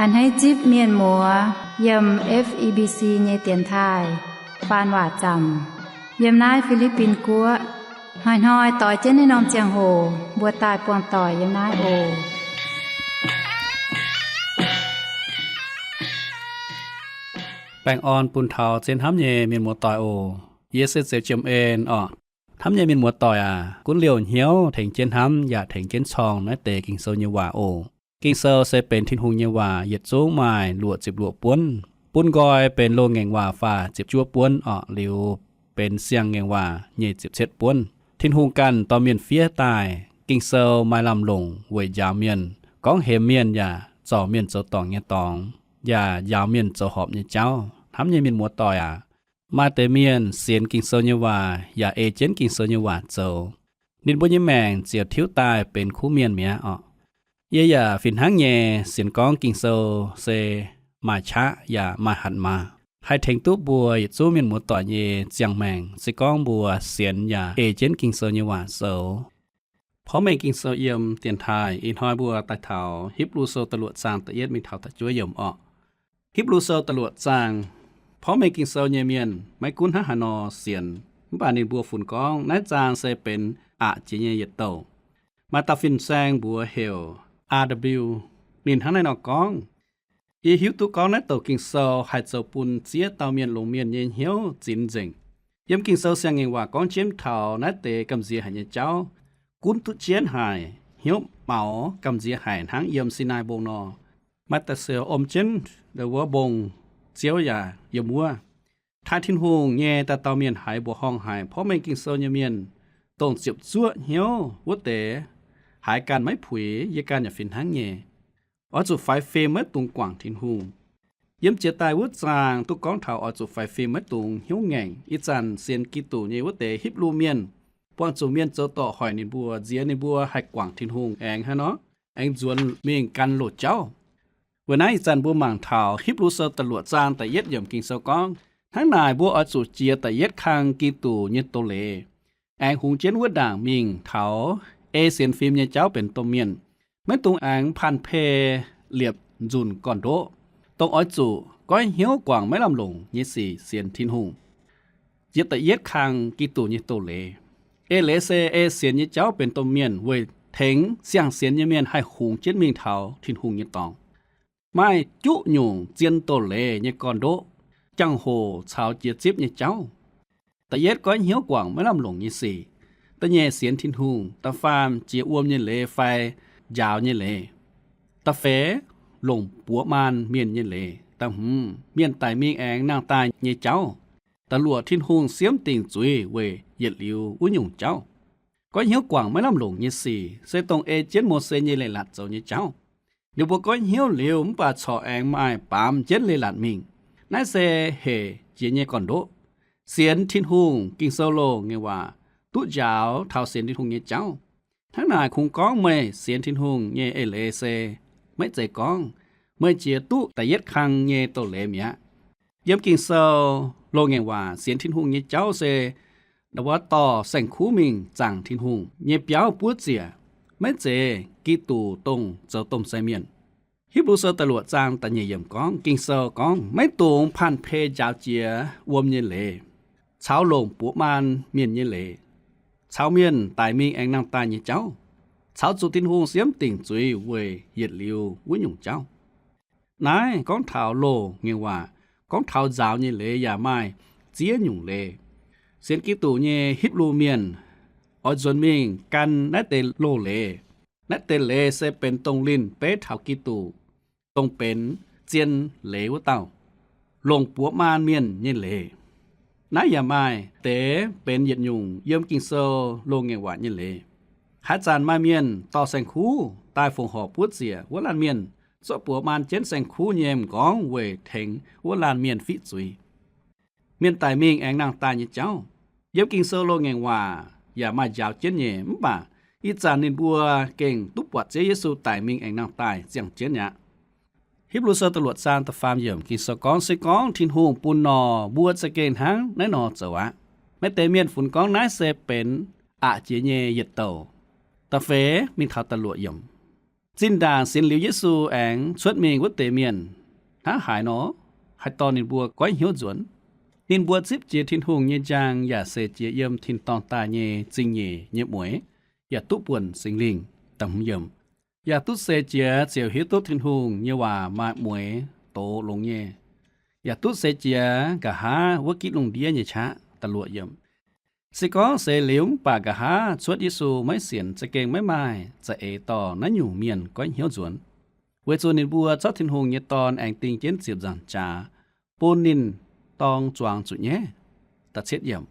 A'hneiv zipv mienh muoz yiem F E B C nyei dienx taaih faan waac zaamc yiem naaiv Fi^li^bin Guoqv. Hnoi-hnoi doix jienv naaiv norm ziangh hoc mbuo daaih buangh doic yiem naaiv oc. Baengh orn bun taux zien hnamv nyei mienh muoz-doic oc. Yie se Zeux Jiem En orqc. Hnamv nyei mienh muoz-doic aac, gunv liouh hnyouv tengx jienv hnamv yaac tengx jienv corng naaiv deix Ging-Sou nyei waac oc. Ging-Sou se benx Tin-Hungh nyei waac, yietc zungv maaih luoqc ziepc luoqc buonv. Bun nqoi benx loz-ngaengc waac faah ziepc juov buonv orqc, liuz benx siang-ngaengc waac nyei ziepc cietv buonv. Tin-Hungh ganh dorh mienh fiev daaih. Ging-Sou maaih lamh longc weic njaaux mienh, gorngv hemx mienh yaac zorc mienh zoux dorngc nyei dorngx, yaac njaaux mienh zoux horpc nyei jauv. Hnamv nyei mienh muoz-doic aac, maaih deix mienh sienx Ging-Sou nyei waac yaac ei jienv Ging-Sou nyei waac zoux, ninh mbuo nyei maengc ziouc tiuv daaih benx kuv mienh mi'aqv orqc. Yie yaac fih hnangv nyei sienx gorngv Ging-Sou se maaih qaqv yaac maaih hatc maaz, haih tengx duqv mbuo yietc zungv mienh muoz-doic nyei ziangh maengc, se gorngv mbuo sienx yaac ei jienv Ging-Sou nyei waac zoux. Porv mengh Ging-Sou yiem dienx taaih ih hnoi mbuo daaih taux Hipv^lu Sou da'luoqc zaang da'yietv mingh taux da'juov yiemc orqc. Hipv^lu Sou da'luoqc zaang. Porv mengh Ging-Sou nyei mienh maiv gunv hnangv haaix nor sienx, mv baac ninh mbuo funx gorngv naaiv zaang se benx aqc jiex nyei yietc douh. Maaih dauh fin-saeng mbuox heuc R W, ninh hnangv naaiv nor gorngv, Yie hiuv duqv gorngv naaiv douc Ging-Sou haih zoux bun ziex dauh mienh longc mienh nyei hnyouv zinx nzengc. Yiem Ging-Sou siang-ngaengc waac gorngv jienv taux naaiv deix gamh nziex haic nyei jauv, gunv duqv jienv haic, hnyouv maux gamh nziex haic hnangv yiem Sinaai Mbong nor. Maaih dauh siou om jienv wuov mbong, ziouv yaac yiem wuov. Taaih Tin-Hungh nyei dauh dauh mienh haiz mbuoqc horngh haic. Porv mengh Ging-Sou nyei mienh dongh ziepc zuoqv hnyouv wuov deix haiz ganh maiv puix, yie ganh yaac fih hnangv nyei. Oix zuqc faix fim maiv dungx guangc Tin-Hungh. Yiem jiex daaih wuov zaang duqv gorngv taux oix zuqc faix fim maiv dungx hnyouv ngaengc. Ih zanc sienx Giduc nyei wuov deix Hipv^lu Mienh, buangh zuqc mienh zoux dorc hoic ninh mbuo, nziex ninh mbuo haih guangc Tin-Hungh aengx hnangv nor, aengx nzuonx mingh gan loz-jauv. Weic naaiv ih zanc mbuo mangc taux Hipv^lu Sou da'luoqc zaang da'yietv yiemc Ging-Sou gorngv, hnangv naaic mbuo oix zuqc jiex da'yietv kang Giduc nyei doz-leiz, aengx hungx jienv wuov ndaangc mingh taux ei sienx fim nyei jauv benx domh mienh. Maiv dungx aengx panh pei liepc nzunc gorn-ndoqv, dongh oix zuqc goiv hnyouv guangc maiv lamh longc nyei sic sienx Tin-Hungh. Jiex da'yietv kang Giduc nyei doz-leiz. Eix leiz se ei sienx nyei jauv benx domh mienh weic tengx siang-sienx nyei mienh haih hungx jienv mingh taux Tin-Hungh nyei dorngx. Maaih juqv nyungc zien doz-leiz nyei gorn-ndoqv, jangx-hoc caux jiex zipv nyei jauv. Da'yietv goiv hnyouv guangc maiv lamh longc nyei sic. Da'nyeic sienx Tin-Hungh. Da'faam jiex wuom nyei leiz fai njaaux nyei leiz. Da'feix longc buoz maan mienh nyei leiz. Da'hmz mienh daic mingh aengx nangh daaih nyei jauv. Da'luoqc Tin-Hungh siemv dingc zuiz weic yietc liuz wuov nyungc jauv. Goiv hnyouv guangc maiv lamh longc nyei sic se dongh ei jienv Mose nyei leiz-latc zoux nyei jauv. Ninh mbuo goiv hnyouv liuz mv baac corc aengx maaih baamz jienv leiz-latc mingh. Naaiv se hec jiex nyei gorn-ndoqv. Sienx Tin-Hungh, Ging-Sou loz-ngaengc waac duqv njaaux taux sienx Tin-Hungh nyei jauv. Hnangv naaic kungx gorngv meih sienx Tin-Hungh nyei eix leiz se maiv zeiz gorngv meih jiex duqv da'yietv kang nyei doz-leiz mi'aqv. Yiem Ging-Sou loz-ngaengc waac sienx Tin-Hungh nyei jauv se ndau wuov dorh saeng-kuv mingh zaangc Tin-Hungh nyei biauv buov ziec, maiv zeiz Giduc dongh zoux domh sai mienh. Hipv^lu Sou da'luoqc zaang da'nyeic yiemc gorngv, Ging-Sou gorngv, maiv dungx panh pei njaaux jiex wuom nyei leiz, caux longc buoz maan mienh nyei leiz, caux mienh daic mingh aengx nangh daaih nyei jauv, caux zuqc Tin-Hungh siemv dingc zuiz weic yietc liuz wuov nyungc jauv. Naaiv gorngv taux loz-ngaengc waac, gorngv taux nzaaux nyei leiz yaac maaih ziex nyungc leiz. Sienx Giduc nyei Hipv^lu Mienh oix nzuonx mingh gan naaiv deix loz-leiz. Naaiv deix leiz se benx dongh linh beiv taux Giduc, dongh benx zien leiz wuov dauh, longc buoz maan mienh nyei leiz. Naaiv yaac maaih deix benx yietc nyungc yiem Ging-Sou loz-ngaengc waac nyei leiz. Haaix zanc maaih mienh dorh saeng-kuv daaih fongc horc buov ziec, wuov laanh mienh zorqv buoz maan jienv saeng-kuv nyei m'nqorngv weic tengx wuov laanh mienh fiqv zuiz. Mienh daic mingh aengx nangh daaih nyei jauv, yiem Ging-Sou loz-ngaengc waac yaac maaih njaaux jienv nyei. Mv baac ih zanc ninh mbuo gengh duqv buatc Ziouv Yesu daic mingh aengx nangh daaih ziangh jienv aqv. Hipv^lu Sou da'luoqc zaang da'faam yiemc Ging-Sou gorngv, se gorngv Tin-Hungh bun nor, mbuo za'gengh hnangv naaiv nor zoux aqv. Maaih deix mienh funx gorngv naaiv se benx aqc jiex nyei yietc douh, da'feix mingh taux da'luoqc yiemc. Zinh ndaangc sienx liuz Yesu aengx cuotv mingh wuov deix mienh hnangv haaix nor, haih dorh ninh mbuo goiv hnyouv nzuonx. Ninh mbuo zipv jiex Tin-Hungh nyei njang yaac seix jiex yiem tin-dorngh daaih nyei zingh nyeic nyei mueix, yaac duqv buonc Singx Lingh. Yaac duqv seix jiex ziouc hiuv duqv Tin-Hungh nyei waac maaih mueix doz longx nyei, yaac duqv seix jiex nqa'haav wuov gitv lungh ndiev nyei qaqv da'luoqc yiemc. Se gorngv seix liuz mv baac nqa'haav cuotv Yesu maiv sienx, za'gengh maiv maaih za'eix dorh naaiv nyungc mienh goiv hnyouv nzuonx, weic zuqc ninh mbuo zorqv Tin-Hungh nyei Dorn aengx ding jienv ziepc nzaangc jaax bun ninh dorng zuangx zuqc nyaiv.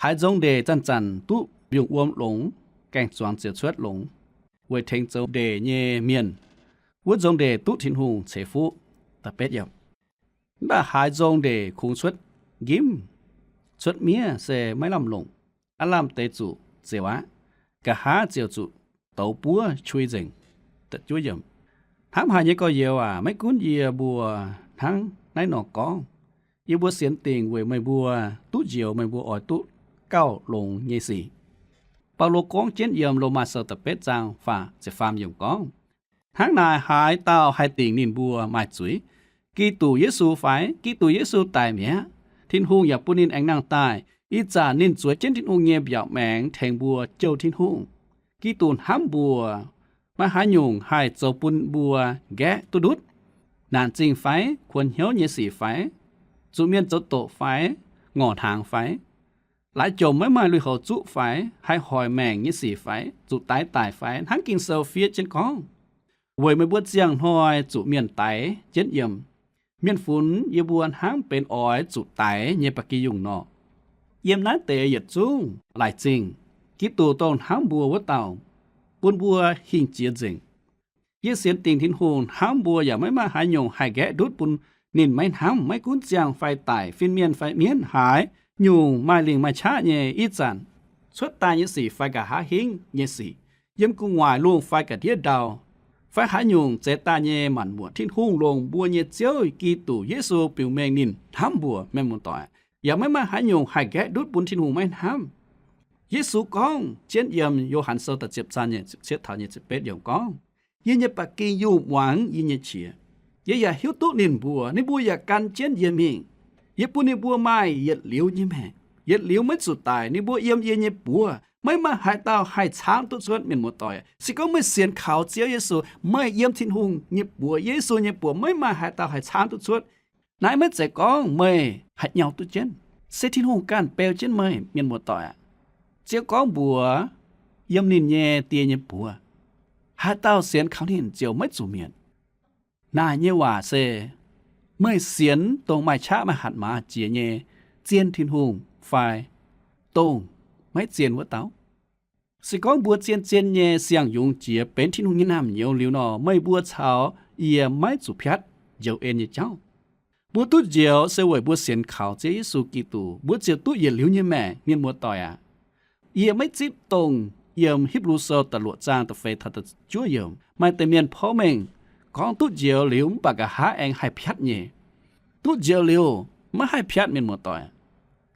Haaix nzong ndeic zanc-zanc duqv mbiungc wuom longx, gaeng-zuangx ziouc cuotv longx, weic tengx zoux ndeic nyei mienh, wuov nzong ndeic duqv Tin-Hungh ceix fuqv. Mv baac haaix nzong ndeic kungx cuotv nqimv, cuotv miev se maiv lamh longc, aav lamh deix zuqc ziouc aqv, nqa'haav ziouc zuqc douz buov qui nzengc. Hnamv haic nyei gorx-youz aac, maiv gunv yie mbuo hnangv naaiv nor gorngv, yie mbuo sienx dingc weic meih mbuo duqv njoux meih mbuo oix duqv gauh longx nyei sic. Baulo gorngv jienv yiem Lomaa Sou da'betv zaang faah ziepc faam yiemc gorngv, hnangv naaic haaix dauh haih dingc ninh mbuo maaih zuiz? Giduc Yesu fai? Giduc Yesu daic mi'aqv. Tin-Hungh yaac bun ninh aengx nangh daaih. Ih zanc ninh zueiz jienv Tin-Hungh nyei mbiaauc maengx tengx mbuo jouh Tin-Hungh. Giduc hnamv mbuo. Maiv haaix nyungc haih zoux bun mbuo nqaeqv duqv ndutv. Naanc zingh fai, kuonx hnyouv nyei sic fai, zuqc mienh zoux doqc fai, ngorc hnaangx fai, laaix jomc maiv maaih lui-houx zuqv fai, haih hoic maengc nyei sic fai, zuqc daix daic fai, hnangv Ging-Sou fiev jienv gorngv, weic meih mbuo ziangh hnoi zuqc mienh daix jienv yiem. Mienh funx yie mbuo hnangv benx oix zuqc daix nyei ba'gi yungh nor. Yiem naaiv deix yietc zungv laaic zingh, Giduc dongh hnamv mbuo wuov dauh, bun mbuo hingh jiex nzengc. Yie sienx dingc Tin-Hungh hnamv mbuo yaac maiv maaih haaix nyungc haih nqaeqv ndutv bun ninh maiv hnamv, maiv gunv ziangh fai daic, fin-mienh fai mienv, haaix nyungc maaih lingc maaih qaqv nyei. Ih zanc cuotv daaih nyei sic fai nqa'haav hingv nyei sic, yiem gu'nguaaic lungh fai ga'ndiev ndau, fai haaix nyungc zeix daaih nyei maanc muotc, Tin-Hungh longc mbuo nyei Ziouv Giduc Yesu biux mengh ninh hnamv mbuo, mienh muoz-doic. Yaac maiv maaih haaix nyungc haih nqaeqv ndutv bun Tin-Hungh maiv hnamv. Yesu gorngv jienv yiem Yo^han Sou da'ziepc zaang nyei ziepc cietv taux nyei ziepc betv yiemc gorngv, yie nyei ba'gi yungh muangx yie nyei qiex. Yie yaac hiuv duqv ninh mbuo, ninh mbuo yaac gan jienv yie mingh. Yie bun ninh mbuo maaih yietc liuz nyei maengc, yietc liuz maiv zuqc daic. Ninh mbuo yiem yie nyei buoz, maiv maaih haaix dauh haih caangv duqv cuotv. Mienh muoz-doic, se gorngv meih sienx kaux Ziouv Yesu, meih yiem Tin-Hungh nyei buoz, Yesu nyei buoz, maiv maaih haaix dauh haih caangv duqv cuotv. Naaiv maiv zeiz gorngv meih haih nyau duqv jienv, se Tin-Hungh ganh beu jienv meih, mienh muoz-doic aac. Ziouv gorngv mbuox, yiem ninh nyei Die nyei buoz, haaix dauh sienx kaux ninh ziouc maiv zuqc mietc. Naaic nyei waac se, meih sienx dongh maaih qaqv maaih hatc maaz jiex nyei zien Tin-Hungh fai dongh maiv zien wuov dauh? Se gorngv mbuo zien-zien nyei siang-yungz jiex benx Tin-Hungh nyei naamh nyouz liuz nor, meih mbuo caux yie maiv zuqc piatv njoux en nyei jauv. Mbuo duqv njoux se weic mbuo sienx kaux Ziouv Yesu Giduc, mbuo ziouc duqv yietc liuz nyei maengc, mienh muoz-doic aac. Yie maiv zipv dongh yiem Hipv^lu Sou da'luoqc zaang da'feix taux da'juov yiemc maaih deix mienh porv mengh gorngv duqv njoux liuz mv baac nqa'haav aengx haih piatv nyei. Duqv njoux liuz maiv haih piatv, mienh muoz-doic.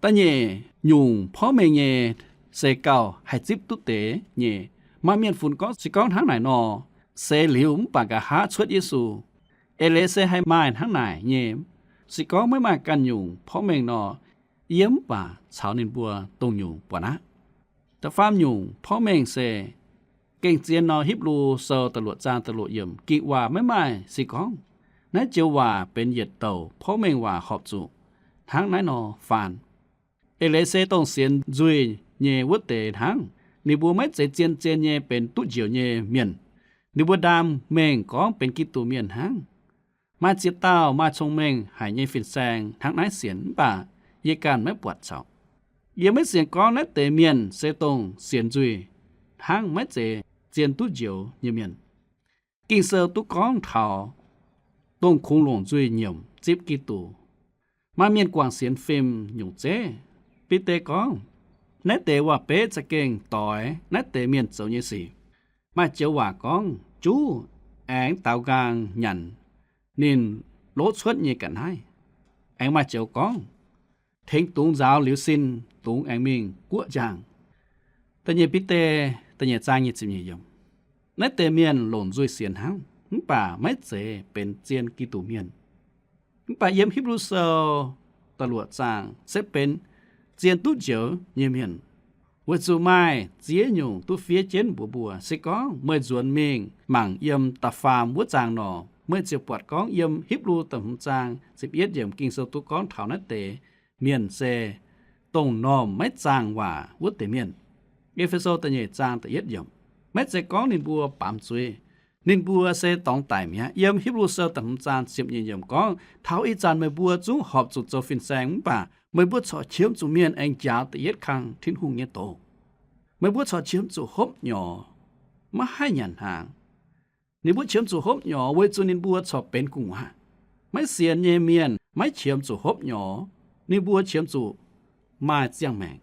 Da'nyeic nyungc porv mengh nyei se gauh haih zipv duqv deix nyei. Maaih mienh funx gorngv se gorngv hnangv naaic nor, seix liuz mv baac nqa'haav cuotv Yesu. Eix leiz se haih maaih hnangv naaic nyei. Se gorngv maiv maaih ganh nyungc porv mengh nor, yie mv baac caux ninh mbuo dongh nyungc buatc aqv. Da'faam nyungc porv mengh se gengh zien nor, Hipv^lu Sou da'luoqc zaang da'luoqc yiemc, Ging-Waac maiv maaih se gorngv. Naaiv joux waac benx yietc douc porv mengh waac horpc zuqc hnangv naaiv nor faan. Eix leiz se dongh sienx nzuih nyei wuov deix hnangv. Ninh mbuo maiv zeiz zien-zien nyei benx duqv njoux nyei mienh. Ninh mbuo ndaam mengh gorngv benx Giduc mienh hnangv. Maaih ziex dauh maaih cong-mengh haic nyei fin-saeng hnangv naaiv sienx, mv baac yie ganh maiv buatc caux. Yie maiv sienx gorngv naaiv deix mienh se dongh sienx nzuih hnangv, maiv zeiz zien duqv njoux nyei mienh. Ging-Sou duqv gorngv taux dongh kungx longc nzuih nyiemc zipv Giduc. Maaih mienh guangc sienx fim nyungc zeiv. Bide gorngv, naaiv deix waac-beiv za'gengh doix naaiv deix mienh zoux nyei sic. Maaih joux waac gorngv, juv aengx daaux nqaang nyanc ninh lov cuotv nyei ga'naaiv. Aengx maaih joux gorngv, tengx dungz nzaaux liuz sin, dungz aengx mingh guoqv njang. Da'nyeic Bide da'nyeic zaang nyei ziepc nyeic yiemc. Naaiv deix mienh longc nzuih sienx hnangv, mv baac maiv zeiz benx zien Giduc mienh. Mv baac yiem Hipv^lu Sou da'luoqc zaang se benx zien duqv njoux nyei mienh, weic zuqc maaih ziex nyungc duqv fiev jienv mbuox mbuo. Se gorngv meih nzuonx mingh mangc yiem da'faam wuov zaang nor, meih ziouc buatc gorngv yiem Hipv^lu da'hmz zaang ziepc yietv yiemc Ging-Sou duqv gorngv taux naaiv deix mienh se dongh m'normh maiv zaangh waac wuov deix mienh. E^fe^so da'nyeic zaang da'yietv yiemc, maiv zeiz gorngv ninh mbuo baamz zuiz. Ninh mbuo se dorngx daic mi'aqv. Yiem Hipv^lu Sou da'hmz zaang ziepc nyeic yiemc gorngv, taux ih zanc meih mbuo zungv horpc zuqc zoux fin-saeng, mv baac meih mbuo corc qiemx zuqc mienh aengx njaaux da'yietv kang Tin-Hungh nyei doz. Meih mbuo corc qiemx zuqc hopv nyorx, maiv haih nyanc hnaangx. Ninh mbuo qiemx zuqc hopv nyorx weic zuqc ninh mbuo corc benx gu'nguaaz. Maiv sienx nyei mienh maiv qiemx zuqc hopv nyorx. Ninh mbuo qiemx zuqc maaih ziangh maengc.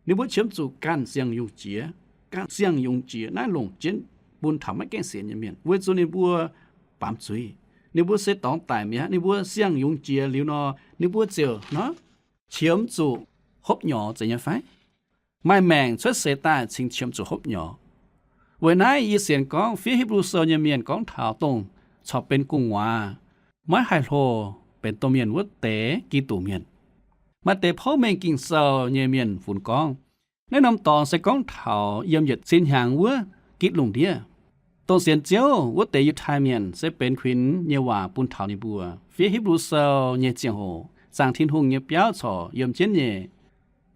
Ninh mbuo qiemx zuqc ganh siang-yungz jiex. Ganh siang-yungz jiex naaiv longc jienv bun taux maiv gaengh sienx nyei mienh, weic zuqc ninh mbuo baamz zuiz. Ninh mbuo se dorngx daic mi'aqv. Ninh mbuo siang-yungz jiex liuz nor, ninh mbuo ziouc nor qiemx zuqc hopv nyorx, zeiz nyei fai? Maaih maengc cuotv seix daaih cingx qiemx zuqc hopv nyorx. Weic naaiv yie sienx gorngv fiev Hipv^lu Sou nyei mienh gorngv taux dongh corc benx gu'nguaaz, maiv haih hlo benx domh mienh wuov deix Giduc mienh. Maaih deix porv mengh Ging-Sou nyei mienh funx gorngv, naaiv norm dorngx se gorngv taux yiem yietc cin hnyangx wuov gitv lungh ndiev. Dongh sienx Ziouv wuov deix Yiutai Mienh se benx kuinx nyei waac bun taux ninh mbuo. Fiev Hipv^lu Sou nyei ziangh hoc, zaangc Tin-Hungh nyei biauv corc yiem jienv nyei,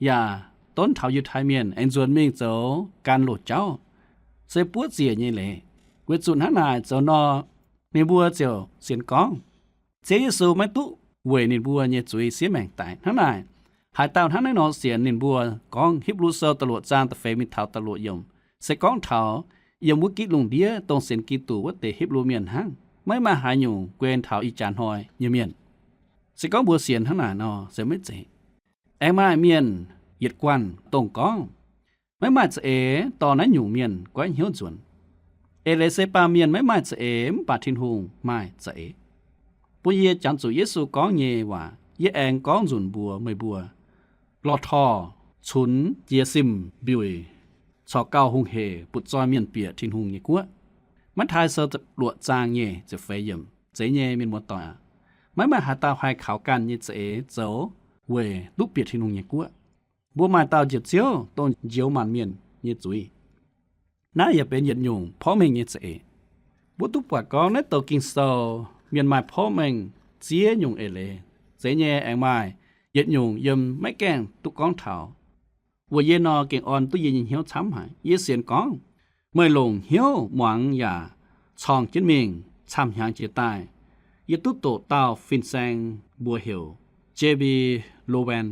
yaac donv taux Yiutai Mienh aengx nzuonx mingh zoux gan loz-jauv, se buov ziec nyei leiz. Weic zuqc hnangv naaic zoux nor, ninh mbuo ziouc sienx gorngv Ziouv Yesu maiv duqv weic ninh mbuo nyei zuiz siev maengc daic. Hnangv naaic, haaix dauh hnangv naaiv nor sienx, ninh mbuo gorngv Hipv^lu Sou da'luoqc zaang da'feix mingh taux da'luoqc yiemc se gorngv taux yiem wuov gitv lungh ndiev dongh sienx Giduc wuov deix Hipv^lu Mienh hnangv. Maiv maaih haaix nyungc guen taux ih jaax hnoi nyei mienh. Se gorngv mbuo sienx hnangv naaic nor se maiv zeiz. Aengx maaih mienh yietc guanh dongh gorngv, maiv maaih za'eix dorh naaiv nyungc mienh goiv hnyouv nzuonx. Eix leiz se baamh mienh maiv maaih za'eix, mv baac Tin-Hungh maaih za'eix. Bun yie jangx zuqc Yesu gorngv nyei waac, yie aengx gorngv nzunc mbuox meih mbuo, lorh torh cunx jiez sin mbiuic corc gauh hungh hec butv-zoih mienh bieqc Tin-Hungh nyei guoqv. Matv^tai Sou luoqc zaang nyei ziepc feix yiemc. Zeiz nyei, mienh muoz-doic aac, maiv maaih haaix dauh haih kaux ganh nyei za'eix zoux weic duqv bieqc Tin-Hungh nyei guoqv. Mbuo maaih dauh Njoux Ziouv dongh njoux maanc mienh nyei zuiz. Naaiv yaac benx yietc nyungc porv mengh nyei za'eix. Mbuo duqv buatc gorngv naaiv douc Ging-Sou mienh maaih porv mengh ziex nyungc eix leiz. Zeiz nyei, aengx maaih yietc nyungc yiem maiv gaengh duqv gorngv taux. Weic yie nor, gengh orn duqv yie nyei hnyouv camv haic. Yie sienx gorngv, meih longc hnyouv muangx yaac corng jienv mingh camv-hnyangx jiex daaih, yie duqv doqc dauh fin-saeng mbuox heuc J B Loewen.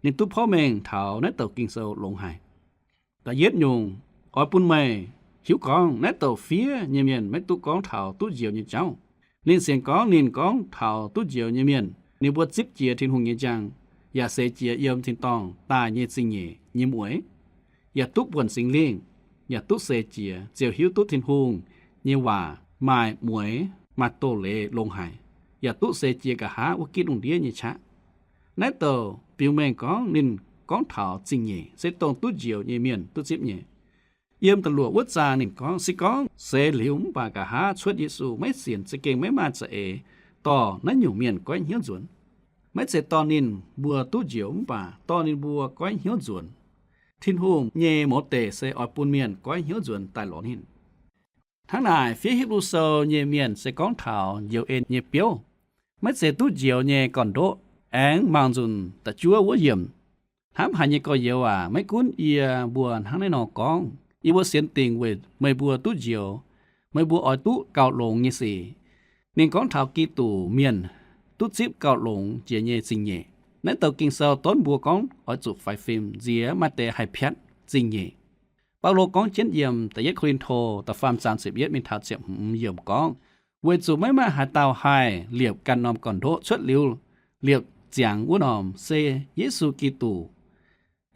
Ninh duqv porv mengh taux naaiv douc Ging-Sou longx haic. Da'yietv nyungc, oix bun meih hiuv gorngv naaiv douc fiev nyei mienh maiv duqv gorngv taux duqv njoux nyei jauv. Ninh sienx gorngv ninh gorngv taux duqv njoux nyei mienh, ninh mbuo zipv jiex Tin-Hungh nyei njang, yaac seix jiex yiem tin-dorngh daaih nyei zingh nyeic nyei mueix, yaac duqv buonc Singx Lingh, yaac duqv seix jiex ziouc hiuv duqv Tin-Hungh nyei waac maaih mueix, maaih doz-leiz longx haic, yaac duqv seix jiex nqa'haav wuov gitv lungh ndiev nyei qaqv. Naaiv douc biux mengh gorngv ninh gorngv taux zingh nyeic se dongh duqv njoux nyei mienh duqv zipv nyei. Yiem da'luoqc wuov zaang ninh gorngv, se gorngv seix liuz mv baac nqa'haav cuotv Yesu, maiv sienx za'gengh maiv maaih za'eix dorh naaiv nyungc mienh goiv hnyouv nzuonx. Maiv zeiz dorh ninh mbuo duqv njoux mv baac dorh ninh mbuo goiv hnyouv nzuonx. Tin-Hungh nyei mouz deic se oix bun mienh goiv hnyouv nzuonx daaih lorz ninh. Hnangv naaic, fiev Hipv^lu Sou nyei mienh se gorngv taux njoux en nyei biouv, maiv zeiz duqv njoux nyei gorn-ndoqv. Aengx mangc nzunc da'juov wuov yiemc. Hnamv haic nyei gorx-youz aac, maiv gunv yie mbuo hnangv naaiv nor gorngv, yie mbuo sienx dingc weic meih mbuo duqv njoux, meih mbuo oix duqv gauh longx nyei sic. Ninh gorngv taux Giduc mienh duqv zipv gauh longx jiex nyei zingh nyeic. Naaiv douc Ging-Sou donv mbuo gorngv oix zuqc faix fim nziex maaih deix haih piatv zingh nyeic. Baulo gorngv jienv yiem da'yietv Ko^lin^to da'faam zaang ziepc yietv mingh taux ziepc hmz yiemc gorngv, weic zuqc maiv maaih haaix dauh haih liepc ganh norm gorn-ndoqv cuotv liuz liepc ziangx wuov norm, se Yesu Giduc.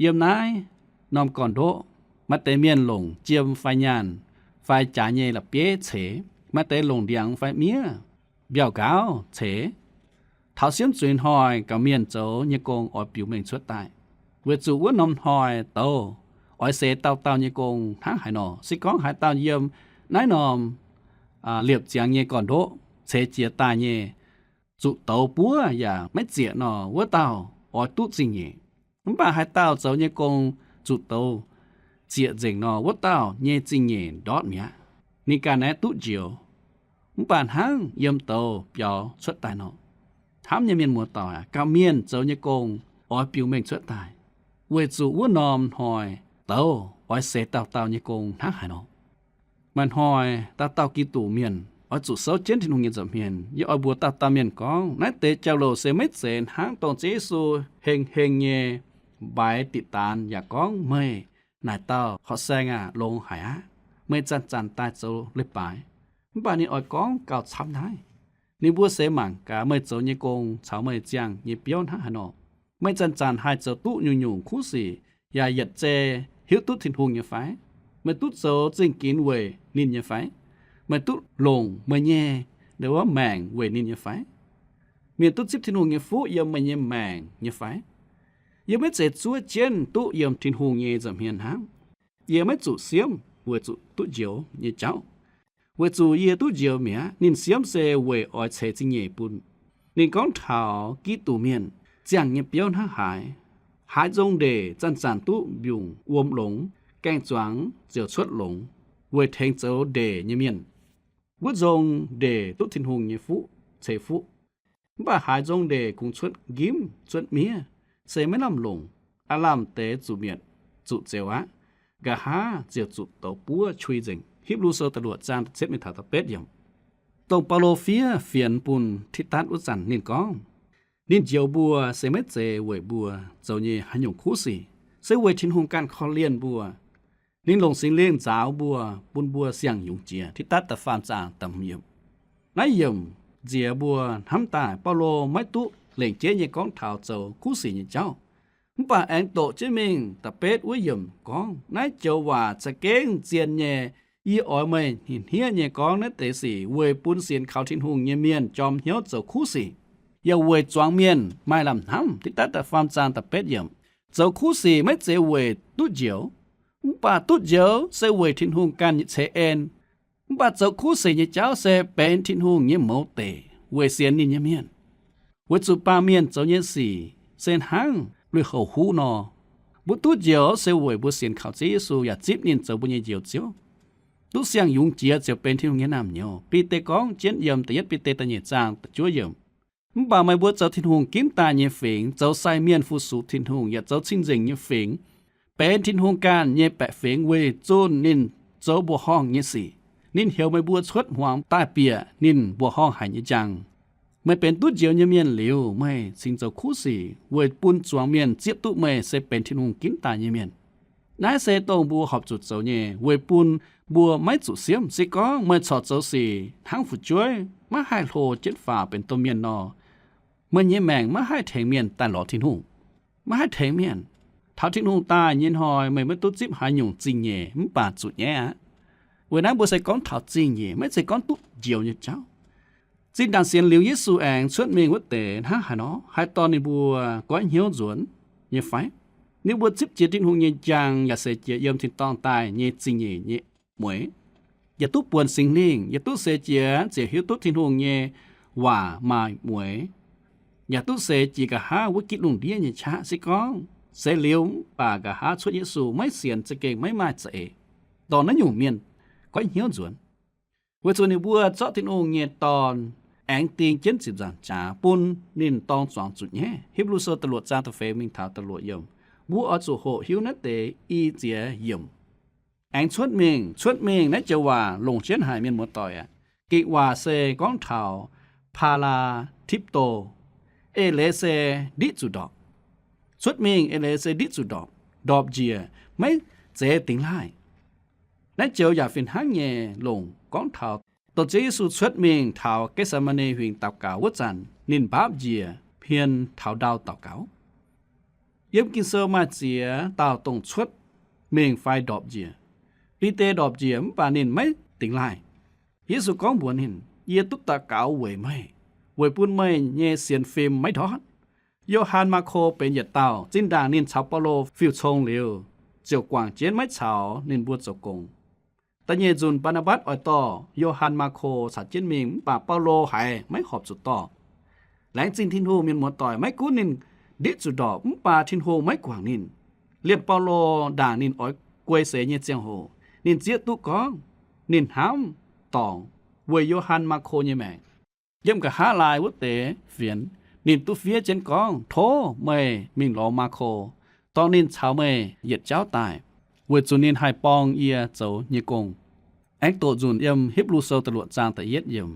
Yiem naaiv norm gorn-ndoqv, maaih deix mienh longc jiem fai nyaanh fai jaax nyei la'bieiv ceix, maaih deix longc ndiangx fai miev, mbiauh nqaauv ceix. Taux siemv zuiz hnoi gaux mienh zoux nyei gong oix biux mengh cuotv daaih, weic zuqc wuov norm hnoi douz oix seix dauh dauh nyei gong hnangv haaix nor. Se gorngv haaix dauh yiem Naaiv norm liepc ziangx nyei gorn-ndoqv ceix jiez daaih nyei, zuqc douz buov yaac maiv zieqc nor, wuov dauh oix duqv zingh nyeic. Mv baac haaix dauh zoux nyei gong zuqc douz zieqc nzengc nor, wuov dauh nyei zingh nyeic ndortv mi'aqv. Ninh ganh aeqv, duqv njoux, mv baac hnangv yiem douz biaux cuotv daaih nor. Hnamv nyei mienh muoz-doic aac, gauh mienh zoux nyei gong oix biux mengh cuotv daaih, weic zuqc wuov norm hnoi douz oix seix dauh dauh nyei gong hnangv haaix nor. Maaih hnoi dauh dauh Giduc mienh oix zuqc souv jienv Tin-Hungh nyei nza'hmien. Yie oix mbuox dauh dauh mienh gorngv, naaiv deix jauv-louc se maiv zeiz hnangv dongh Ziouv Yesu heng heng nyei mbaix diqc daanz yaac gorngv, meih naaic dauh horqc saeng aac, longx haic aqv. Meih zanc-zanc daaih zoux leiz-baaix. Mv baac ninh oix gorngv gauh camv naaiv. Ninh mbuo seix mangc gaax meih zoux nyei gong caux meih ziangh nyei biouv hnangv haaix nor. Meih zanc-zanc haih zoux duqv nyungc-nyungc kuv sic yaac yietc zei hiuv duqv Tin-Hungh nyei fai? Meih duqv zoux zingh ginx weic ninh nyei fai? Meih duqv longc meih nyei wuov maengc weic ninh nyei fai? Mienh duqv zipv Tin-Hungh nyei fuqv yiem meih nyei maengc nyei fai? Yie maiv zeiz zuov jienv duqv yiem Tin-Hungh nyei nza'hmien hnangv. Yie maiv zuqc siemv weic zuqc duqv njoux nyei jauv, weic zuqc yie duqv njoux mi'aqv. Ninh siemv se weic oix ceix zingh nyeic bun. Ninh gorngv taux Giduc mienh ziangh nyei biouv hnangv haaix. Haaix nzong ndeic zanc-zanc duqv mbiungc wuom longx, gaeng-zuangx ziouc cuotv longx, weic tengx zoux ndeic nyei mienh. Wuov nzong ndeic duqv Tin-Hungh nyei fuqv ceix fuqv. Mv baac haaix nzong ndeic kungx cuotv nqimv cuotv miev, se maiv lamh longc. Aav lamh deix zuqc mietc, zuqc zeux aqv. Nqa'haav ziouc zuqc douz buov qui nzengc. Hipv^lu Sou da'luoqc zaang da'cietv mingh taux da'betv yiemc. Dongh Baulo fiev fienx bun Tidatv wuov zanc ninh gorngv, ninh njoux mbuo se maiv zeiz weic mbuo zoux nyei haaix nyungc kuv sic, se weic Tin-Hungh ganh korv-lienh mbuo. Ninh longc Singx Lingh nzaaux mbuo, bun mbuo siang-yungz jiex. Tidatv da'faam zaang da'hmz yiemc. Naaiv yiemc nziex mbuo hnamv daaih Baulo maiv duqv lengc jeiv nyei gorngv taux zoux kuv sic nyei jauv. Mv baac aengx doqc jienv mingh da'betv wuov yiemc gorngv, naaiv joux waac za'gengh zien nyei. Yie oix meih hniev-hniev nyei gorngv naaiv deix sic weic bun sienx kaux Tin-Hungh nyei mienh jorm hnyouv zoux kuv sic, yaac weic zuangx mienh maaih lamh hnamv. Tidatv da'faam zaang da'betv yiemc. Zoux kuv sic maiv zeiz weic duqv njoux, mv baac duqv njoux se weic Tin-Hungh ganh nyei ceix en. Mv baac zoux kuv sic nyei jauv se benx Tin-Hungh nyei mouz deic weic sienx ninh nyei mienh. Weic zuqc baamh mienh zoux nyei sic se hnangv lui-houx huv nor. Mbuo duqv njoux se weic mbuo sienx kaux Ziouv Yesu yaac zipv ninh zoux mbuo nyei Njoux Ziouv, duqv siang-yungz jiex ziouc benx Tin-Hungh nyei naamh nyouz. Bide gorngv jienv yiem da'yietv Bide da'nyeic zaang da'juov yiemc. Mv baac meih mbuo zoux Tin-Hungh ginv daaih nyei fingx, zoux sai mienh fu-sux Tin-Hungh, yaac zoux cing-nzengc nyei fingx, benx Tin-Hungh ganh nyei baeqc fingx weic zunh ninh zoux mbuoqc horngh nyei sic. Ninh heuc meih mbuo cuotv hmuangx daaih bieqc ninh mbuoqc horngh haic nyei njang. Meih benx duqv njoux nyei mienh liuz, meih cingx zoux kuv sic weic bun zuangx mienh zieqv duqv meih se benx Tin-Hungh ginv daaih nyei mienh. Naaiv se dongh mbuo horpc zuqc zoux nyei weic bun mbuo maiv zuqc siemv. Se gorngv meih corc zoux sic hnangv fu'jueiv maiv haih hlo jienv faaux benx domh mienh nor, meih nyei maengc maiv haih tengx mienh daaih lorz Tin-Hungh, maiv haih tengx mienh. Taux Tin-Hungh daaih nyei hnoi meih maiv duqv zipv haaix nyungc zingh nyeic mv baac zuqc nyaiv aqv. Weic naaiv mbuo se gorngv taux zingh nyeic, maiv zeiz gorngv duqv njoux nyei jauv. Zinh ndaangc sienx liuz Yesu aengx cuotv mingh wuov deix hnangv haaix nor, haih dorh ninh mbuo goiv hnyouv nzuonx nyei fai? Ninh mbuo zipv jiex Tin-Hungh nyei njang yaac seix jiex yiem tin-dorngh daaih nyei zingh nyeic nyei mueix, yaac duqv buonc Singx Lingh, yaac duqv seix jiex ziouc hiuv duqv Tin-Hungh nyei waac maaih mueix, yaac duqv seix jiex nqa'haav wuov gitv lungh ndiev nyei qaqv. Se gorngv seix liuz mv baac nqa'haav cuotv Yesu maiv sienx, za'gengh maiv maaih za'eix dorh naaiv nyungc mienh goiv hnyouv nzuonx. Weic zuqc ninh mbuo zorqv Tin-Hungh nyei Dorn aengx ding jienv ziepc nzaangc jaax bun ninh dorng zuangx zuqc nyaiv. Hipv^lu Sou da'luoqc zaang da'feix mingh taux da'luoqc yiemc. Mbuo oix zuqc hoqc hiuv naaiv deix i ziex yiemc. Aengx cuotv mingh. Cuotv mingh naaiv joux waac longc jienv haic, mienh muoz-doic aac. Ging-Waac se gorngv taux paratipto. Eix leiz se ndiqv zuqc ndorpc. Cuotv mingh eix leiz se ndiqv zuqc ndorpc, ndorpc njiec, maiv zeiz dingx laaih. Naaiv joux yaac fih hnangv nyei longc gorngv taux dongh Ziouv Yesu cuotv mingh taux Getc^se^maa^ne Huingx daux gaux wuov zanc, ninh mbaapv njiec hmien taux ndau daux gaux. Yiem Ging-Sou maaih ziex dauh dongh cuotv mingh fai ndorpc njiec. Bide ndorpc njiec mv baac ninh maiv dingx laaih. Yesu gorngv mbuox ninh, Yie duqv daux gaux weic meih, weic bun meih nyei sienx fim maiv ndortv. Yo^han Maako benx yietc dauh. Zinh ndaangc ninh caux Baulo fiuv-cong liuz, ziouc guangc jienv maiv caux ninh mbuo zoux gong. Da'nyeic nzunc Mbaa^naa^mbatc oix dorh Yo^han Maako caux jienv mingh, mv baac Baulo haiz maiv horpc zuqc dorh. Laengz zingh Tin-Hungh, mienh muoz-doic, maiv gunv ninh ndiev zuqc ndorpc, mv baac Tin-Hungh maiv guangc ninh. Liemh Baulo ndaangc ninh oix guei seix nyei ziangh hoc, ninh zieqv duqv gorngv ninh hnamv dorngc weic Yo^han Maako nyei maengc. Yiem nqa'haav laai wuov deix fienx, ninh duqv fiev jienv gorngv, Tov meih mingh lorz Maako, dorh ninh caux meih yietc jauv daaih, weic zuqc ninh haih borng yie zoux nyei gong. Aengx doqc nzunc yiem Hipv^lu Sou da'luoqc zaang da'yietv yiemc.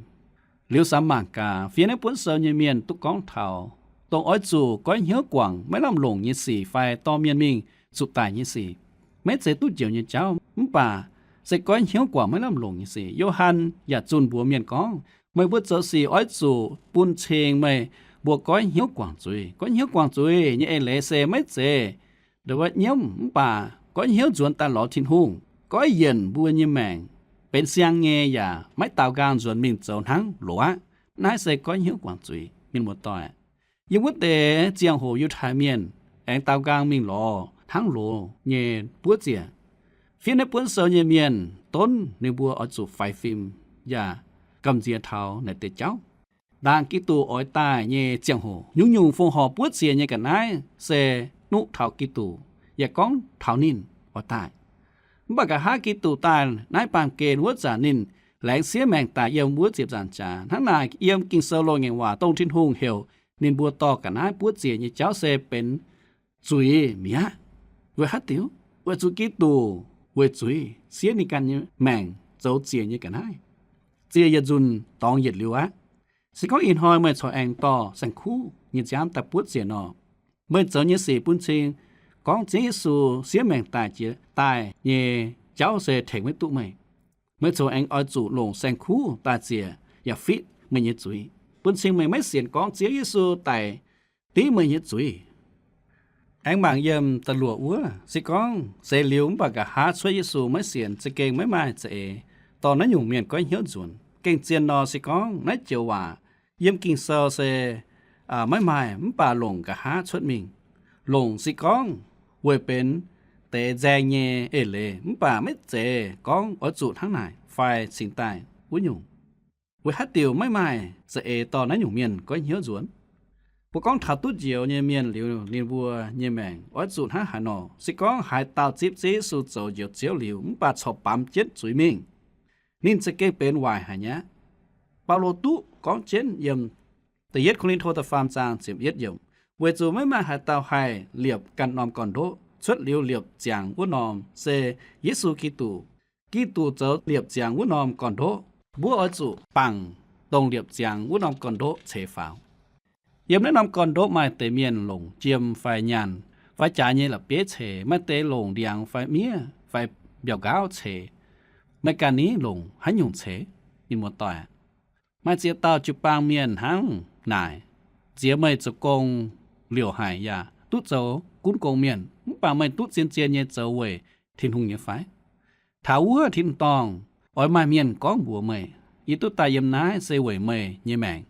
Liuz samx mangc gaax, fiev naaiv buonv sou nyei mienh duqv gorngv taux dongh oix zuqc goiv hnyouv guangc maiv lamh longc nyei sic fai dorh mienh mingh zuqc daic nyei sic. Maiv zeiz duqv njoux nyei jauv, mv baac se goiv hnyouv guangc maiv lamh longc nyei sic. Yo^han yaac zunh mbuox mienh gorngv, Meih mbuo zoux sic oix zuqc bun cing meih mbuo goiv hnyouv guangc zuiz. Goiv hnyouv guangc zuiz nyei eix leiz se maiv zeiz nyiemv, mv baac goiv hnyouv nzuonx daaih lorz Tin-Hungh, goiv yienc mbuo nyei maengc benx siang nyei yaac maiv daaux nqaang nzuonx mingh zoux hnangv loz aqv. Naaiv se goiv hnyouv guangc zuiz, mienh muoz-doic. Yiem wuov deix ziangh hoc Yiutai Mienh aengx daaux nqaang mingh lorz hnangv loz nyei buoqv ziec. Fiev naaiv buonv sou nyei mienh donv ninh mbuo oix zuqc faix fim yaac gamh nziex taux naaic deix jauv. Ndaangc Giduc oix daaih nyei ziangh hoc, nyungc-nyungc fongc horc buoqv ziec nyei ga'naaiv se nuqv taux Giduc, yaac gorngv taux ninh oix daaih. Mv baac nqa'haav Giduc daaih naaiv baamh gen wuov zanc ninh laengz siev maengc daic yiem wuov ziepc nzaangc jaax. Hnangv naaic yiem Ging-Sou loz-ngaengc waac dongh Tin-Hungh heuc ninh mbuo dorh ga'naaiv buoqv ziec nyei jauv se benx zuiz mi'aqv. Weic haaix diuc? Weic zuqc Giduc weic zuiz siev ninh ganh nyei maengc zoux ziec nyei ga'naaiv. Ziec yietc nzunc dorngx yietc liuz aqv. Se gorngv ih hnoi meih corc aengx dorh saeng-kuv nyei nziaamv daaih buoqv ziec nor, meih zoux nyei sic bun cing gorngv Ziouv Yesu siev maengc daic jiex daaih nyei jauv se tengx maiv duqv meih. Meih corc aengx oix zuqc longc saeng-kuv daaih ziec yaac fitv meih nyei zuiz, bun cing meih maiv sienx gorngv Ziouv Yesu daic div meih nyei zuiz. Aengx mangc yiem da'luoqc wuov, se gorngv seix liuz mv baac nqa'haav cuotv Yesu maiv sienx, za'gengh maiv maaih za'eix dorh naaiv nyungc mienh goiv hnyouv nzuonx. Gengh zien nor, se gorngv naaiv joux waac yiem Ging-Sou se maiv maaih, mv baac longc nqa'haav cuotv mingh. Longc se gorngv weic benx deix nzaeng nyei eix leiz, mv baac maiv zeiz gorngv oix zuqc hnangv naaic fai cingx daaih wuov nyungc. Weic haaix diuc maiv maaih za'eix dorh naaiv nyungc mienh goiv hnyouv nzuonx? Mbuo gorngv taux duqv njoux nyei mienh liuz, ninh mbuo nyei maengc oix zuqc hnangv haaix nor? Se gorngv haaix dauh zipv Ziouv Yesu zoux Njoux Ziouv liuz mv baac corc baamz jienv zuiz mingh, ninh za'gengh benx waaic haic nyei aqv. Baulo duqv gorngv jienv yiem Da'yietv Ko^lin^to da'faam zaang ziepc yietv yiemc, weic zuqc maiv maaih haaix dauh haih liepc ganh norm gorn-ndoqv. Cuotv liuz liepc ziangx wuov norm se Yesu Giduc. Giduc zoux liepc ziangx wuov norm gorn-ndoqv. Mbuo oix zuqc bangc dongh liepc ziangx wuov norm gorn-ndoqv ceix faaux. Yiem naaiv norm gorn-ndoqv maaih deix mienh longc jiem fai nyaanh fai jaaix nyei la'bieiv ceix, maaih deix longc ndiangx fai miev fai mbiauh nqaauv ceix. Meih ganh ni longc haaix nyungc ceix? Mienh muoz-doic, maaih ziex dauh jiu-baang mienh hnangv naaic, ziex meih zoux gong liouc haic yaac duqv zoux gunv gong mienh, mv baac meih duqv zien-zien nyei zoux weic Tin-Hungh nyei fai? Taux wuov tin-dorngh oix maaih mienh gorngv mbuox meih, yie duqv daaih yiem naaiv se weic meih nyei maengc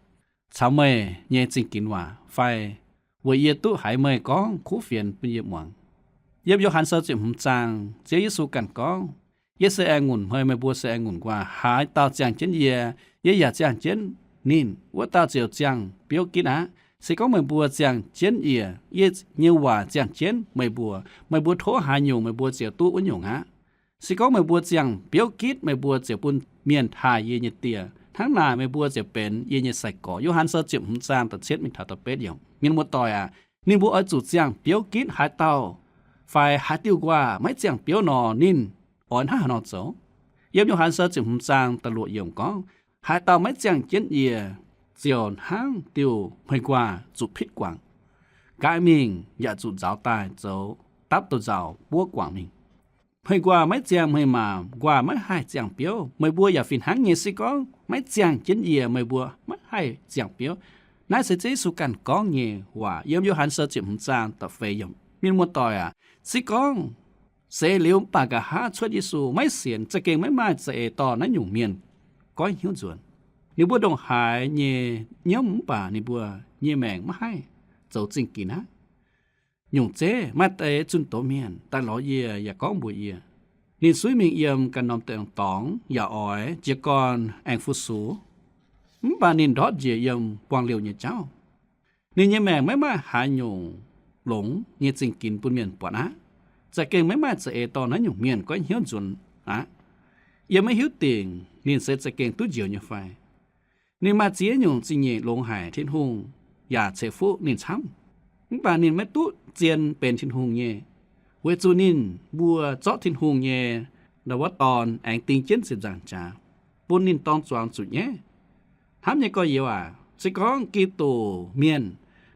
caux meih nyei zingh ginx waac fai weic yie duqv haiz meih gorngv kuv fienx bun yie muangx. Yiem Yo^han Sou ziepc hmz zaang, Ziouv Yesu ganh gorngv, Yie se aengx ngunc hmei, meih mbuo se aengx ngunc nquaah. Haaix dauh ziangh jienv yie, yie yaac ziangh jienv ninh, wuov dauh ziouc ziangh biouv gitv aqv. Se gorngv meih mbuo ziangh jienv yie, yie nyei waac ziangh jienv meih mbuo, meih mbuo tov haaix nyungc, meih mbuo ziouc duqv wuov nyungc aqv. Se gorngv meih mbuo ziangh biouv gitv, meih mbuo ziouc bun mienh taaih yie nyei Die. Hnangv naaic meih mbuo ziouc benx yie nyei sai-gorx. Yo^han Sou ziepc hmz zaang da'cietv mingh taux da'betv yiemc. Mienh muoz-doic aac, ninh mbuo oix zuqc ziangh biouv gitv haaix dauh fai haaix diuh nquaah maiv ziangh biouv nor, ninh oix hnangv haaix nor zoux? Yiem Yo^han Sou ziepc hmz zaang da'luoqc yiemc gorngv, Haaix dauh maiv ziangh jienv yie, ziouc hnangv diuh hmei nquaah zuqc pitv guangc, nqaai mingh yaac zuqc nzaaux daaih zoux dapv douz-nzauc buov guangc mingh. Hmei nquaah maiv ziangh hmei maah, nquaah maiv haih ziangh biouv. Meih mbuo yaac fih hnangv nyei, se gorngv maiv ziangh jienv yie, meih mbuo maiv haih ziangh biouv. Naaiv se Ziouv Yesu ganh gorngv nyei waac yiem Yo^han Sou ziepc hmz zaang da'feix yiemc. Mienh muoz-doic aac, se gorngv seix liuz mv baac nqa'haav cuotv Yesu maiv sienx, za'gengh maiv maaih za'eix dorh naaiv nyungc mienh goiv hnyouv nzuonx. Ninh mbuo ndongc haaix nyei nyiemv mv baac ninh mbuo nyei maengc maiv haih zoux zingh ginx aqv. Nyungc zeiv maaih deix zunh doz mienh daaih lorz yie yaac gorngv mbuox yie, Ninh suiv mingh yiem ganh norm deic-bung dorngx yaac oix jiez gorn aengx fu-sux, mv baac ninh ndortv njiec yiem buangh liouh nyei jauv. Ninh nyei maengc maiv maaih haaix nyungc longx nyei zingh ginx bun mienh buatc aqv. Za'gengh maiv maaih za'eix dorh naaiv nyungc mienh goiv hnyouv nzuonx aqv. Yiem maiv hiuv dingc ninh se za'gengh duqv njoux nyei fai. Ninh maaih ziex nyungc zingh nyeic longx haic, Tin-Hungh yaac ceix fuqv ninh camv. Mv baac ninh maiv duqv zien benx Tin-Hungh nyei, weic zuqc ninh mbuo zorqv Tin-Hungh nyei ndau wuov Dorn aengx ding jienv ziepc nzaangc jaax, bun ninh dorng zuangx zuqc nyaiv. Hnamv nyei gorx-youz aac, se gorngv Giduc mienh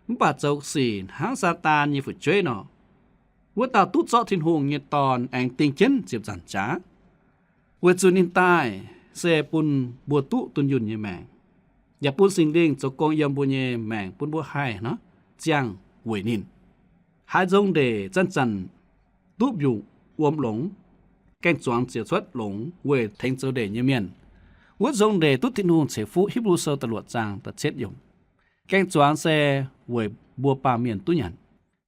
mv baac zoux sic hnangv Saadaan nyei fu'jueiv nor, wuov dauh duqv zorqv Tin-Hungh nyei Dorn aengx ding jienv ziepc nzaangc jaax, weic zuqc ninh daaih se bun mbuo duqv dunh yunh nyei maengc, yaac bun Singx Lingh zoux gong yiem mbuo nyei maengc bun mbuo haih nor ziangh weic ninh. Haaix nzong ndeic zanc-zanc duqv mbiungc wuom longx, gaeng-zuangx ziouc cuotv longx weic tengx zoux ndeic nyei mienh, wuov nzong ndeic duqv Tin-Hungh ceix fuqv. Hipv^lu Sou da'luoqc zaang da'cietv yiemc. Gaeng-zuangx se weic mbuo baamh mienh duqv nyanc.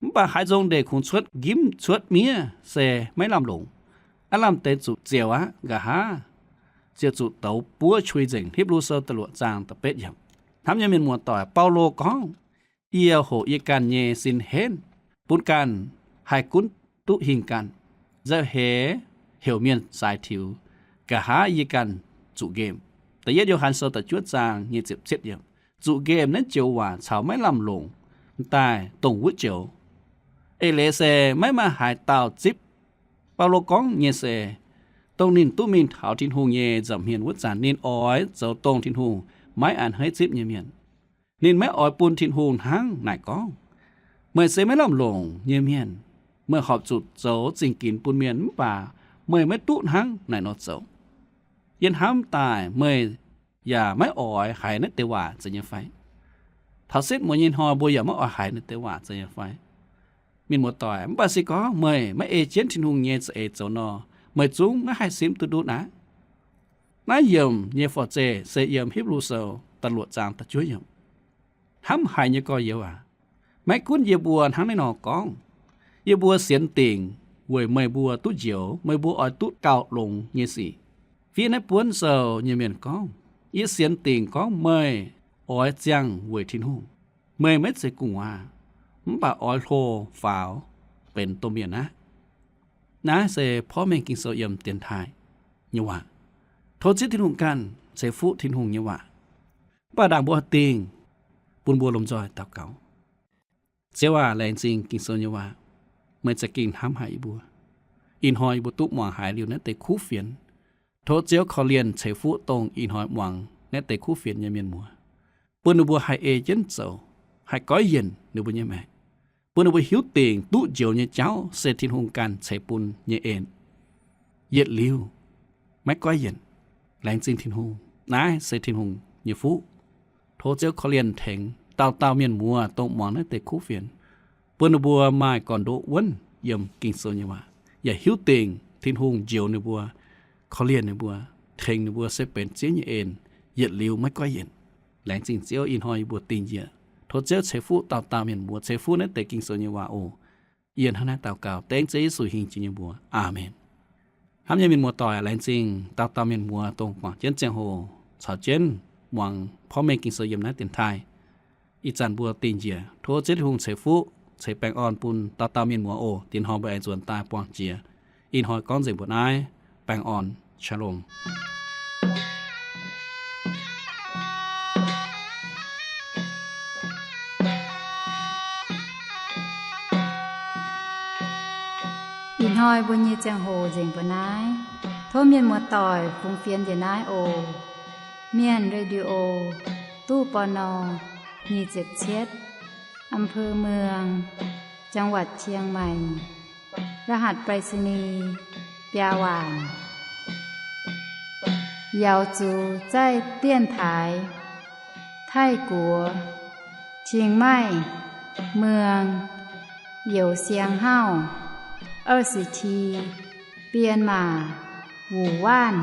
Mv baac haaix nzong ndeic kungx cuotv njimv cuotv miev se maiv lamh longc. Aav lamh deix zuqc ziouc aqv, nqa'haav ziouc zuqc douz buov qui nzengc. Hipv^lu Sou da'luoqc zaang da'betv yiemc. Hnamv nyei mienh muoz-doic, Baulo gorngv, Yie hoqc yie ganh nyei sin henv, bun ganh haih gunv duqv hingh ganh. Nzauh heix heuc mienh saaix tiux, nqa'haav yie ganh zuqc nqemh. Da'yietv Yo^han Sou da'juov zaang nyic ziepc cietv yiemc. Zuqc nqemh naaiv joux waac caux maiv lamh longc m'daaih dongh wuov joux. Eix leiz se maiv maaih haaix dauh zipv. Baulo gorngv nyei se, dongh ninh duqv mingh taux Tin-Hungh nyei nza'hmien wuov zanc, ninh oix zoux dongh Tin-Hungh maiv a'hneiv zipv nyei mienh. Ninh maiv oix bun Tin-Hungh hnangv naaic gorngv, Meih se maiv lamh longc nyei mienh. Meih horpc zuqc zoux zingh ginx bun mienh, mv baac meih maiv duqv hnangv naaic nor zoux. Yie hnamv daaih meih yaac maiv oix haiz naaiv deix waac zeiz nyei fai? Taux setv muonz nyei hnoi mbuo yaac maiv oix haiz naaiv deix waac zeiz nyei fai? Mienh muoz-doic, mv baac se gorngv meih maiv ei jienv Tin-Hungh nyei za'eix zoux nor, meih zungv maiv haih simv duqv ndutv aqv. Naaiv yiemc nyei forv-zeih se yiem Hipv^lu Sou da'luoqc zaang da'juov yiemc. Hnamv haic nyei gorx-youz aac, maiv gunv yie mbuo hnangv naaiv nor gorngv, yie mbuo sienx dingc weic meih mbuo duqv njoux, meih mbuo oix duqv gauh longx nyei sic. Fiev naaiv buonv sou nyei mienh gorngv, Yie sienx dingc gorngv meih oix ziangh weic Tin-Hungh. Meih maiv zeiz gu'nguaaz, mv baac oix hlo faaux benx domh mienh aqv. Naaiv se porv mengh Ging-Sou yiem dienx taaih nyei waac. Tov Ziouv Tin-Hungh ganh ceix fuqv Tin-Hungh nyei waac. Mv baac ndaangc mbuo dingh, bun mbuo lomh nzoih daux gaux. Ziouv aac, laengz zingh Ging-Sou nyei waac. Meih za'gengh hnamv haic yie mbuo. Ih hnoi yie mbuo duqv muangx haiz liuz naaiv deix kuv fienx. Tov Ziouv korv-lienh ceix fuqv dongh ih hnoi muangx naaiv deix kuv fienx nyei mienh muoz, bun ninh mbuo haih ei jienv zoux, haih goiv yienc ninh mbuo nyei maengc, bun ninh mbuo hiuv dingc duqv njoux nyei jauv se Tin-Hungh ganh ceix bun nyei en. Yietc liuz maiv goiv yienc. Laengz zingh Tin-Hungh. Naaiv se Tin-Hungh nyei fuqv. Tov Ziouv korv-lienh tengx dauh dauh mienh muoz dongh muangx naaiv deix kuv fienx, bun ninh mbuo maaih gorn-ndoqv wuonv yiem Ging-Sou nyei waac, yaac hiuv dingc Tin-Hungh njoux ninh mbuo, korv-lienh ninh mbuo, tengx ninh mbuo se benx Ziouv nyei en, yietc liuz maiv goiv yienc. Laengz zingh Ziouv. Ih hnoi yie mbuo dingh njiec. Tov Ziouv ceix fuqv dauh dauh mienh muoz, ceix fuqv naaiv deix Ging-Sou nyei waac oc. Yie hnangv naaiv daux gaux dengv Ziouv Yesu hingh jiex nyei mbuox. Aamen. Hnamv nyei mienh muoz-doic, laengz zingh dauh dauh mienh muoz dongh guangc jienv ziangh hoc caux jienv muangx porv mengh Ging-Sou yiem naaiv dienx taaih. Ih zanc mbuo dingh njiec. Tov Ziouv Tin-Hungh ceix fuqv ceix baengh orn bun dauh dauh mienh muoz oc. Diex hnoi mbuo aengx nzuonx daaih buangh jiex. Ih hnoi gorngv nzengc mbuo naaiv. Baengh orn. Shalom. Ih hnoi mbuo nyei ziangh hoc nzengc mbuo naaiv. Tov mienh muoz-doic fungx fienx njiec naaiv oc. Mienh Radio, ตู้ ปณ. nyic ziepc cietv, อำเภอเมือง จังหวัดเชียงใหม่ รหัสไปรษณีย์ biaa waanc. 瑶族在电台 Taiv-Guoqv, Chiang Mai, เมือง Youz Siang Hauv, 二十七, 编码 Wuv Waanv.